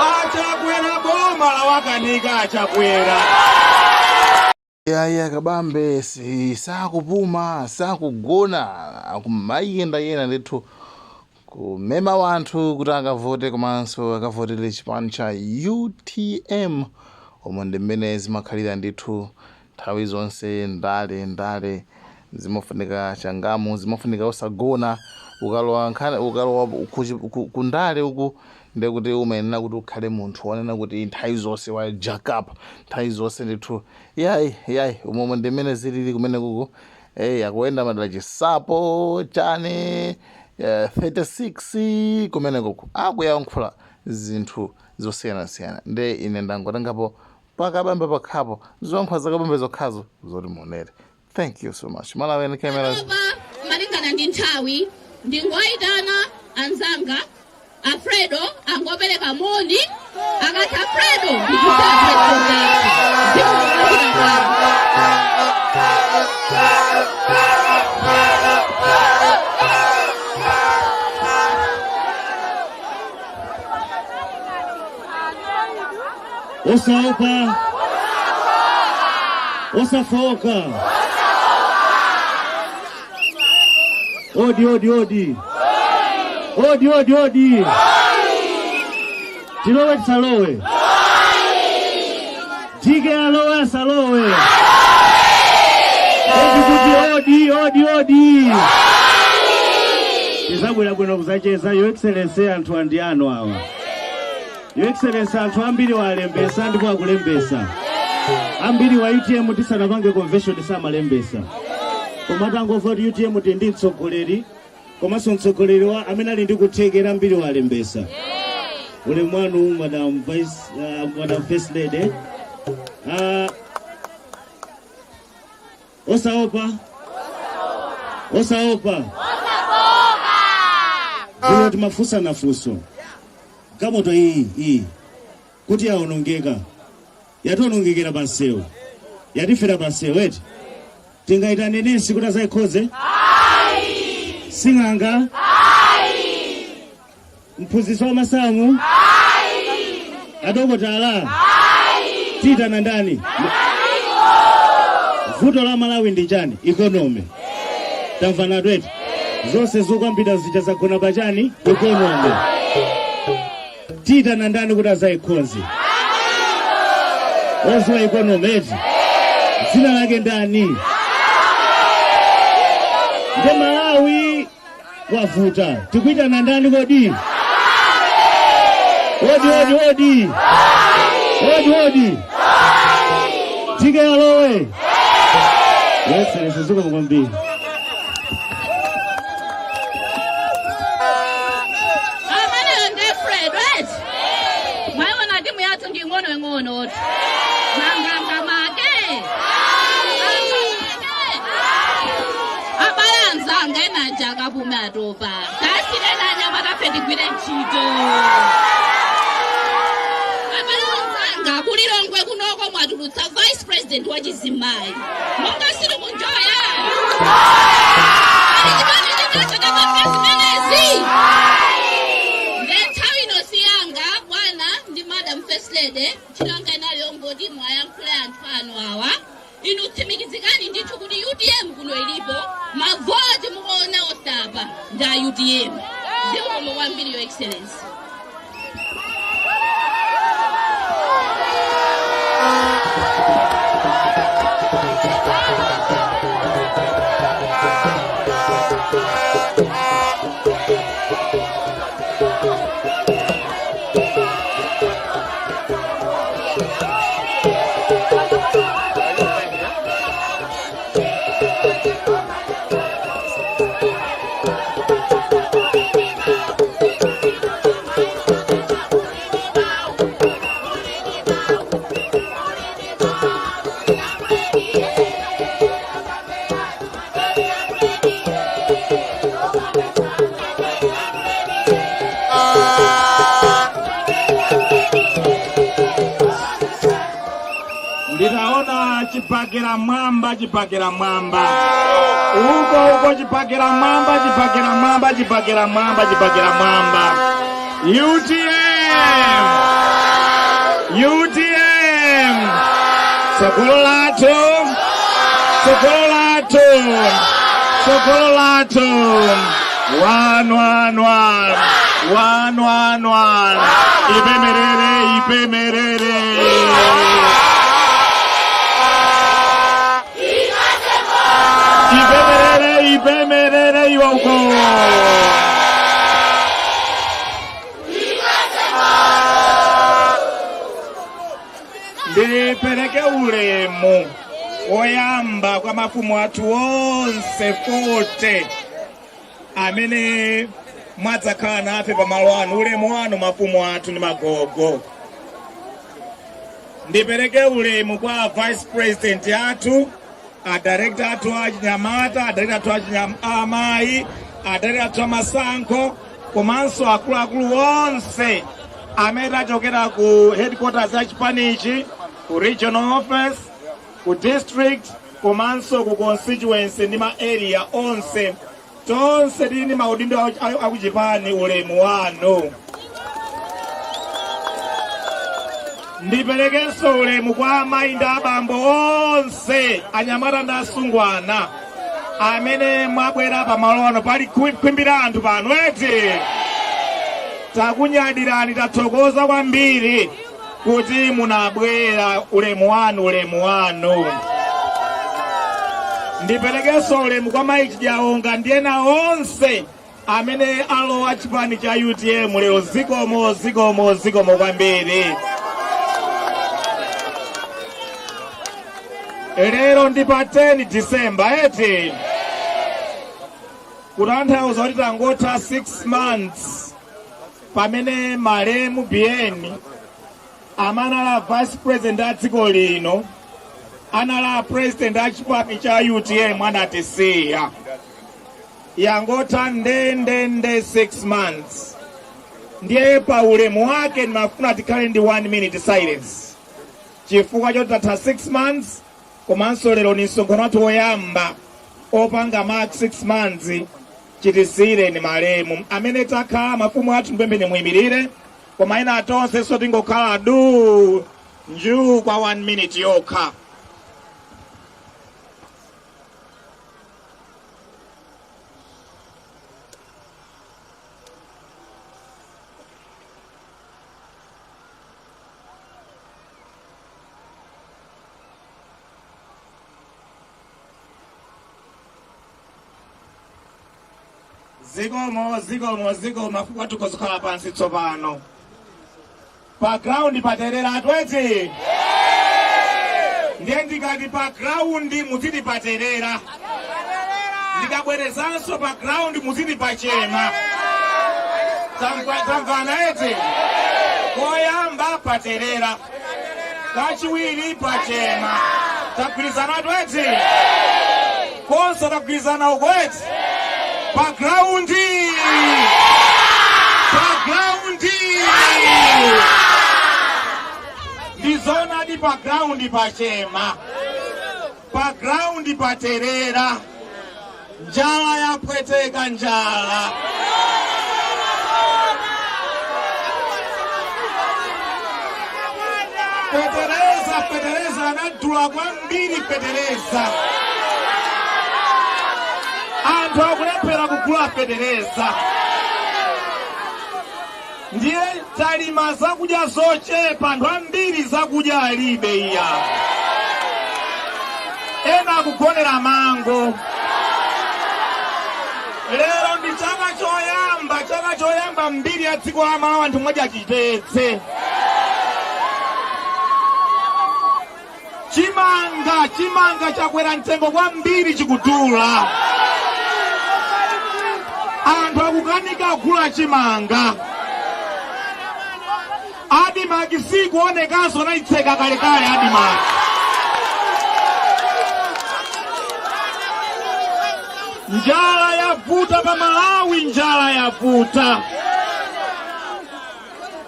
Achakwera boma lawakanika Achakwera. Yaya Kabambe si sakupuma, sakugona, akumayendayenda ndithu kumema wanthu kuti akavote komanso akavotere chipani cha UTM. Omwe ndi mmene zimakhalira ndithu nthawi zonse. Ndale, ndale zimafunika changamu, zimafunika usagona. Ukalowa nkhani, ukalowa kundale uku, ndekuti umayenera kuti ukhale munthu wonena kuti nthawi zonse wa jack up, nthawi zonse ndithu. Yayi, yayi, umomwe ndi mmene zilili kumene kuku. Hey, akuyenda madala Chisapo chani 36 kumene kuku akuyankhula zinthu zosiyanasiyana. Nde ine ndangotengapo pakabambe pakhapo zoyankhula zakabambe zokhazo zoti muonere. Thank you so much, Malawi Cameras. Panopa, malingana ndi nthawi, ndingoyitana anzanga Alfredo angopereka moni. Akatha Alfredo, ndikuti President. Osaopa, osafoka. Odi, odi, odi, odi, odi, odi! Tilowe, tisalowe? Tike alowe, asalowe? Odi kuti odi, odi, odi! Tizabwera bwino kuzacheza. Your Excellency, anthu andi anu awa. Your Excellency, anthu ambiri walembesa ndipo akulembesa ambiri wa UTM. Tisanapange convention samalembesa, koma tangomva kuti UTM tili ndi mtsogoleri komanso mtsogoleri wa amene ali ndi kuthekera, ambiri walembesa. Ulemu wanu, Madam Vice, Madam First Lady. Osaopa, osaopa. Kuno timafunsa nafunso, galimoto iyi iyi kuti yaonongeka, yationongekera pansewu, yatifera pansewu eti, tingaitane nesi kuti azayikhoze? Sing'anga? Mphunzitsi wa masamu? Adokotala? Tiyitana ndani? Vuto la Malawi ndi chani? Economy. Tamvana tweti? Zonse zokambira zija zagona pachani? Economy. Tiyitana ndani kuti azayikhonze, oziwa economy eti? Dzina lake ndani? Nde Malawi wavuta, tikuitana ndani kodi? Odi, odi, odi, odi, odi! Tike alowe. Yes, zikomo kwambiri. Ameneyo ndi Fred, right? Mwayiona timu yathu ndi ing'ono ing'ono, manganga make. Abale anzanga, enaja akapume, atopa. Tasiyeni anyamata tigwire ntchito. Abale anzanga, kulilongwe kunoko mwatulutsa vice president wa chizimayi, monga sili kunjoya ali chipani chinacho chapanga zimenezi. Nde nthawi ino siyanga, bwana ndi Madam First Lady. Ntchito yanga inali yongoti mwayankhule anthu anu awa. Inu tsimikizikani ndithu kuti UTM kuno ilipo. Mavoti mukuona osapa ndi a UTM. Zikomo kwambiri, Your Excellency. Nditaona chipakira mwamba, chipakira mwamba uko uko, chipakira mwamba, chipakira mwamba, chipakira mwamba, chipakira mwamba, UTM. Tsogolo lathu, tsogolo lathu, tsogolo lathu. 1 1 1 1 1 1. Ipemerere, ipemerere. Ipemerere, ipemerere iwe uko. Ndipereke ulemu woyamba kwa mafumu athu onse 40 amene mwadzakhala nafe pamalo anu. Ulemu wanu, mafumu athu ndi magogo. Ndipereke ulemu kwa vice president athu, a director athu achinyamata, a director athu amayi, a director athu amasankho, komanso akuluakulu onse amene achokera ku headquarters ya chipanichi, ku regional office, ku district, komanso ku constituency ndi ma area onse. Tonse tili ndi maudindo akuchipani, ulemu wanu. Ndiperekenso ulemu kwa amayi ndi abambo onse, anyamata ndi asungwana amene mwabwera pamalo ano. Pali khwimbi la anthu pano eti. Takunyadirani, tathokoza kwambiri kuti munabwera. Ulemu wanu, ulemu wanu. Ndiperekenso ulemu kwa mayi Chidyawonga ndi ena onse amene alowa chipani cha UTM lero. Zikomo, zikomo, zikomo kwambiri. Lero ndi pa 10 December eti, kutanthauza kuti tangotha 6 months pamene malemu Biyeni amene anali vice president a dziko lino, anali president a chipani cha UTM, anatisiya. Yangotha ndendende 6 months. Ndiye pa ulemu wake ndimafuna tikhale ndi 1 minute silence, chifukwa choti tatha 6 months, komanso lero ni msonkhano wathu woyamba opanga mark 6 months chitisiyire ni malemu. Amene takhala, mafumu athu, mpembeni muyimirire, koma ena tonse so tingokhala du njuu kwa 1 minute yokha. Zikomo, zikomo, zikomo. Mafumu athu kozikhala pansi tsopano. Pa ground paterera atweti. Ndiye ndikati pa ground muziti paterera, ndikabwerezanso pa ground muziti pachema. Tamvana eti? Koyamba paterera, kachiwiri pachema. Tagwirizana atweti? Konse tagwirizana uko eti? Pa ground, pa ground. Ndizonadi, pa ground pachema, pa ground paterera. Njala yapweteka, njala. Fetereza, fetereza anadula kwambiri. Fetereza, anthu akulephera kugula fetereza. Ndiye talima zakudya zochepa, anthu ambiri zakudya alibe iya, ena akugonera mango. Lero ndi chaka choyamba, chaka choyamba mbiri ya dziko la Malawi anthu mwadya chitetse. Chimanga, chimanga chakwera mtengo kwambiri, chikudula, anthu akukanika kugula chimanga. ADMARC sikuonekanso, anayitseka kalekale ADMARC. Njala yavuta pa Malawi, njala yavuta.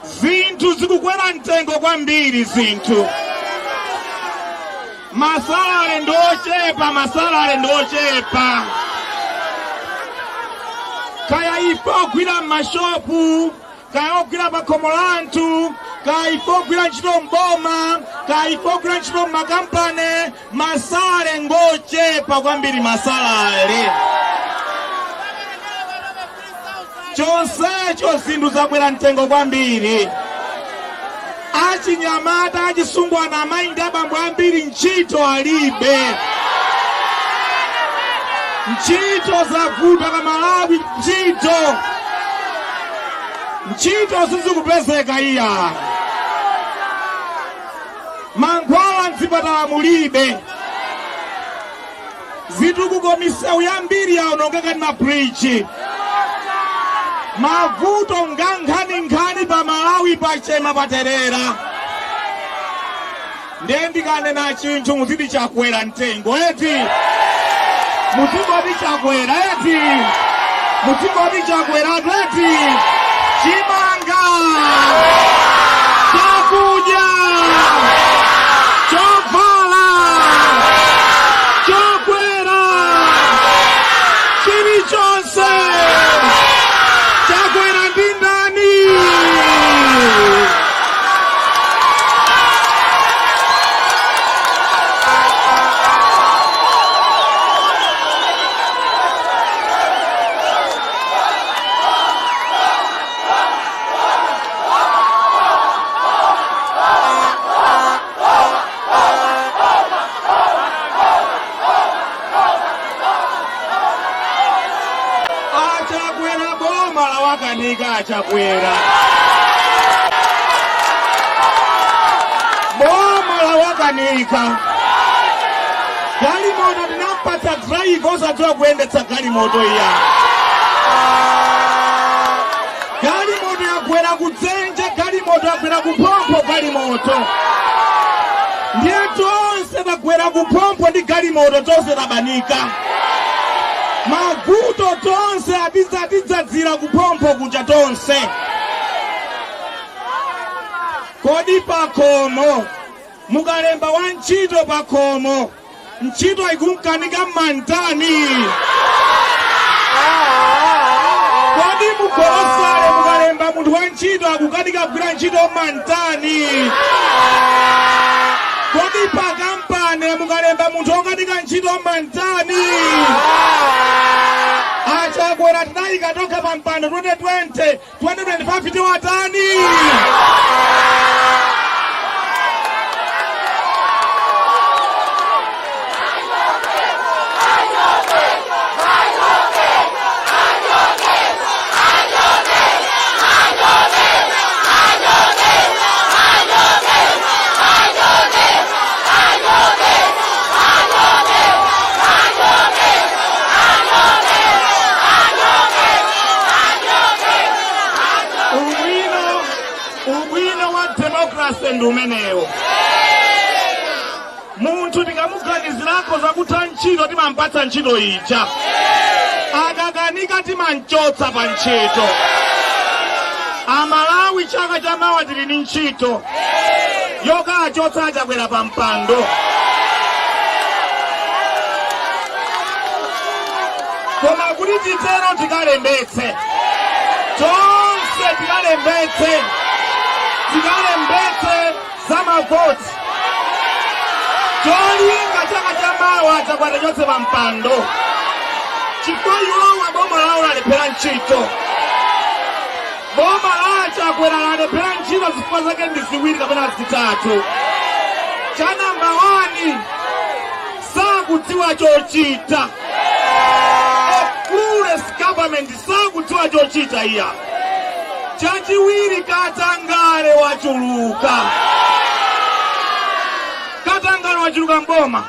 Zinthu zikukwera mtengo kwambiri, zinthu. Ma salary ndi ochepa, ma salary ndi ochepa. Kaya ife ogwira m'mashopu, kaya ogwira pa khomo la anthu, Kaya ife ogwira ntchito mboma, kaya ife ogwira ntchito mmakampani, ma salary ngochepa kwambiri ma salary. Chonsecho zinthu zakwera mtengo kwambiri. Achinyamata, achisungwana, amayi ndi abambo ambiri ntchito alibe. Ntchito zavuta pa Malawi, ntchito sizikupezeka iya. Mankhwala mzipatala mulibe. Zitukuko, misewu yambiri yaonongeka ndi mabridge. Mavuto ngankhaninkhani pa Malawi, pachema paterera. Ndiye ndikanena chinthu muziti chakwera mtengo eti, muzingoti chakwera eti, muzingoti chakwera eti. Chimanga, chakudya, chovala chakwera, chilichonse chakwera ndi ndani? Achakwera boma lawakanika. Achakwera boma lawakanika. Galimoto tinampatsa driver osadziwa kuyendetsa galimoto iya. Galimoto yagwera kudzenje, galimoto yagwera kuphompho, galimoto ndiye tonse tagwera kuphompho ndi galimoto, tonse tabanika. Mavuto tonse atidzadzira kuphompho kuja tonse. Kodi pakhomo mukalemba wa ntchito pakhomo, ntchito ikumkanika mmantani? Kodi mugolosale mukalemba munthu wa ntchito akukanika kugwira ntchito mmantani? Kodi pakampani mukalemba munthu okanika ntchito mmantani? Achakwera tinayika tokha pa mpando 2020, 2025 tiwatani? Ubwino wa democracy ndi umenewo. Munthu tikamuganizirako zakutha ntchito, timampatsa ntchito ija. Akakanika, timanchotsa pa ntchito. Amalawi, chaka chamawa tili ndi ntchito yokachotsa Achakwera pa mpando. Koma kuti titero, tikalembetse tonse, tikalembetse, tikalembetse za mavoti. Cholinga chaka chamawa Chakwera chotse pa mpando, chifukwa iwowa boma lawo lalephera ntchito. Boma la Chakwera lalephera ntchito, zifukwa zake ndi ziwiri kapena zitatu. Cha number 1, sakudziwa chochita. A clueless government, sakudziwa chochita iya. Chachiwiri, katangale wachuluka, katangale wachuluka mboma.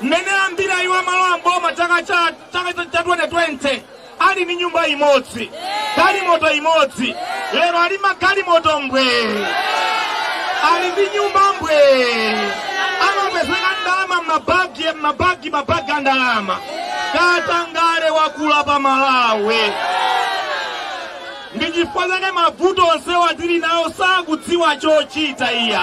Mmene ambiri ayiwa malo amboma chaka cha 2020 ali ndi nyumba imodzi, galimoto imodzi, lero ali magalimoto mbwe, ali ndi nyumba mbwe, amapezeka ndalama m'mabagi, mabagi, mabagi a ndalama. Katangale wakula pa Malawi. Ndi chifukwa chake mavuto onsewa tili nawo, sakudziwa chochita iya.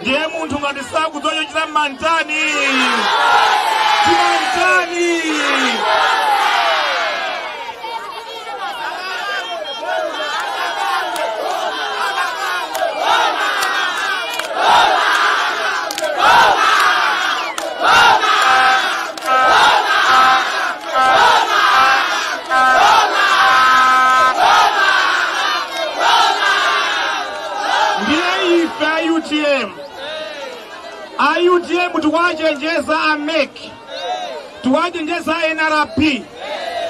Ndiye munthu ngati sakudziwa chochita, mmantani? Timantani? UTM, a UTM tikuwachenjeza a MEC, tikuwachenjeza a NRB,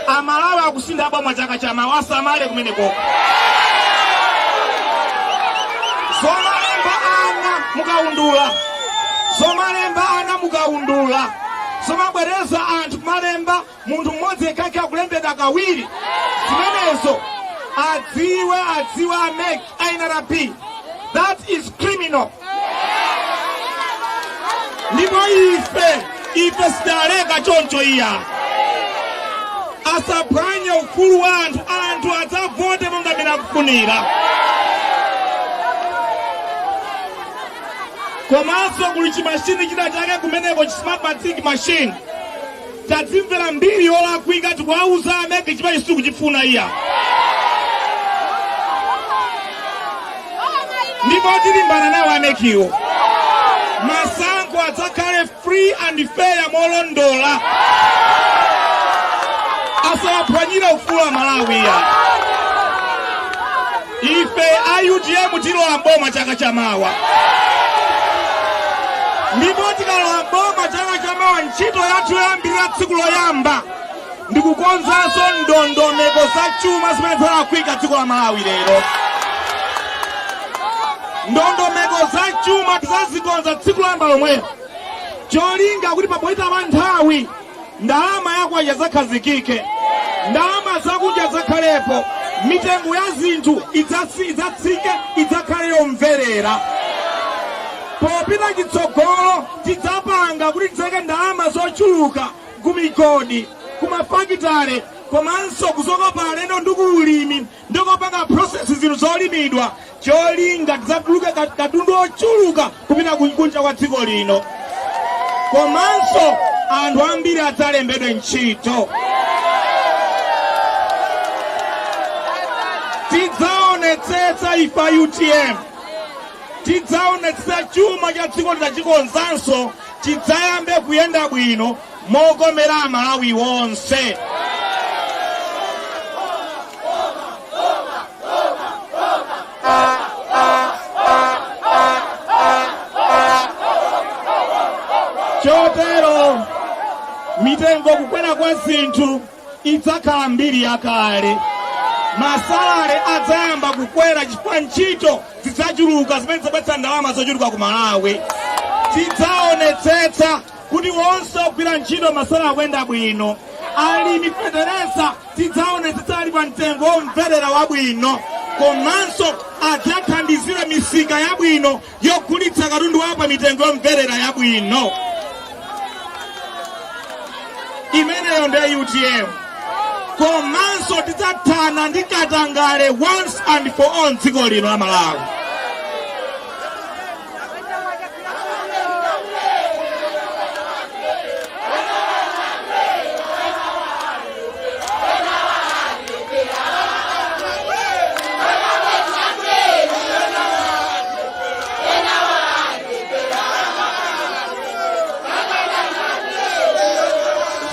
Amalawi akusintha boma chaka chamawa, asamale kumenekoko. Zomalemba ana mukaundula, zomalemba ana mukaundula, zomabwereza anthu kumalemba munthu mmodzi yekhayekha akulembedwa kawiri, zimenezo adziwe, adziwe a MEC, a NRB, that is criminal. Ndipo ife sitaleka choncho iya. Asaphwanye ufulu wa anthu, anthu adzavote monga mmene akufunira. Komanso kuli chimashini china chake kumeneko, chi Smartmatic machine, tadzimvera mbiri yolakwika. Tikuwauza a MEC chimene sitikuchifuna iya, ndipo tilimbana nawo a MECwo. Masankho adzakhale free and fair molondola, asawaphwanyire ufulu wa Malawiya. Ife a UTM tilowa mboma chaka chamawa, ndipo tikalowa mboma chaka chamawa, ntchito yathu yoyambirira tsiku loyamba ndikukonzanso ndondomeko za chuma zimene zalakwika dziko la Malawi lero. Ndondomeko za chuma tizazikonza tsiku loyamba lomwelo, cholinga kuti papoita pa nthawi ndalama yakwacha zakhazikike, ndalama zakunja zakhalepo, mitengo ya zinthu idzatsike, idzakhale yomverera. Popita chitsogolo tidzapanga kuti tidzeke ndalama zochuluka ku migodi, ku mafakitale, komanso kuzokopa alendo ndi ku ulimi ndi kopanga process zinthu zolimidwa, cholinga tidzatuluke katundu ochuluka kupita kunja kwa dziko lino, komanso anthu ambiri adzalembedwe ntchito. Tidzaonetsetsa ife a UTM, tidzaonetsetsa chuma cha dziko litachikonzanso chidzayambe kuyenda bwino mokomera Amalawi wonse. Chotero mitengo kukwera kwa zinthu idzakhala mbiri yakale. Masalale adzayamba kukwera chifukwa ntchito zidzachuluka zimene zidzabweretsa ndalama zochuluka ku Malawi. Tidzaonetsetsa kuti wonse ogwira ntchito masalale akuyenda bwino. Alimi fetereza tidzaonetsetsa ali pa mtengo womverera wabwino, komanso adzathandizire misika yabwino yogulitsa katundu wawo pa mitengo yomverera yabwino. Imeneyo ndiye UTM. Komanso tidzathana ndi katangale once and for all mdziko lino la Malawi.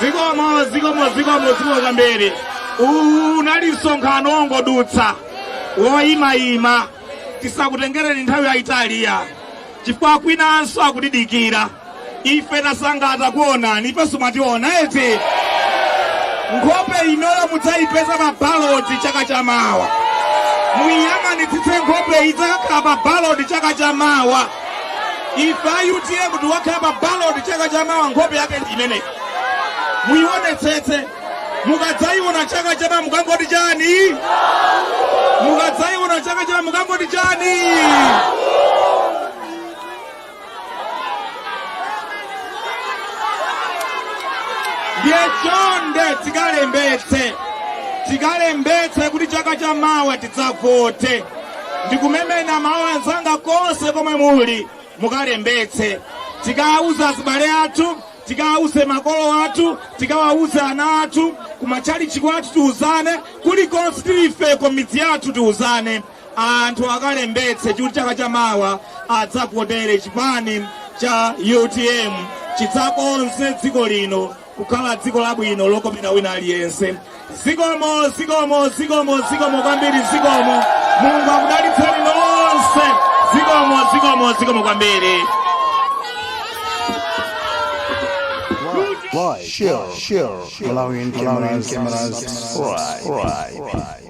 Zikomo, zikomo, zikomo, zikomo kwambiri. Uwu unali msonkhano wongodutsa woyimayima, tisakutengereni nthawi yayitali ya chifukwa kwinanso akutidikira. Ife tasangata kuonani, ifenso mwationa eti. Nkhope inoyo mudzayipeza pa baloti chaka chamawa. Muyang'anitsitse nkhope idzakakhala pa baloti chaka chamawa. Ife a UTM tiwakhala pa baloti chaka chamawa, nkhope yake ndi imeneyi. Muyionetsetse, mukadzayiona chaka chamawa mukangoti chani? Mukadzayiona chaka chamawa mukangoti chani? Ndiye chonde tikalembetse, tikalembetse kuti chaka chamawa tidzavote. Ndikumemena mawu anzanga konse komwe muli, mukalembetse. Tikawauza azibale athu, tikawauze makolo athu, tikawauze ana athu, kumatchalichi kwathu tiuzane, kulikonse tilifeko midzi yathu tiuzane, anthu akalembetse chikuti chaka chamawa adzavotere chipani cha UTM, chidzakonze dziko lino kukhala dziko labwino lokomera wina aliyense. Zikomo, zikomo, zikomo, zikomo kwambiri, zikomo. Mulungu akudalitseni nonse. Zikomo, zikomo. Zikomo, zikomo kwambiri. Like, share, Malawian cameras, subscribe.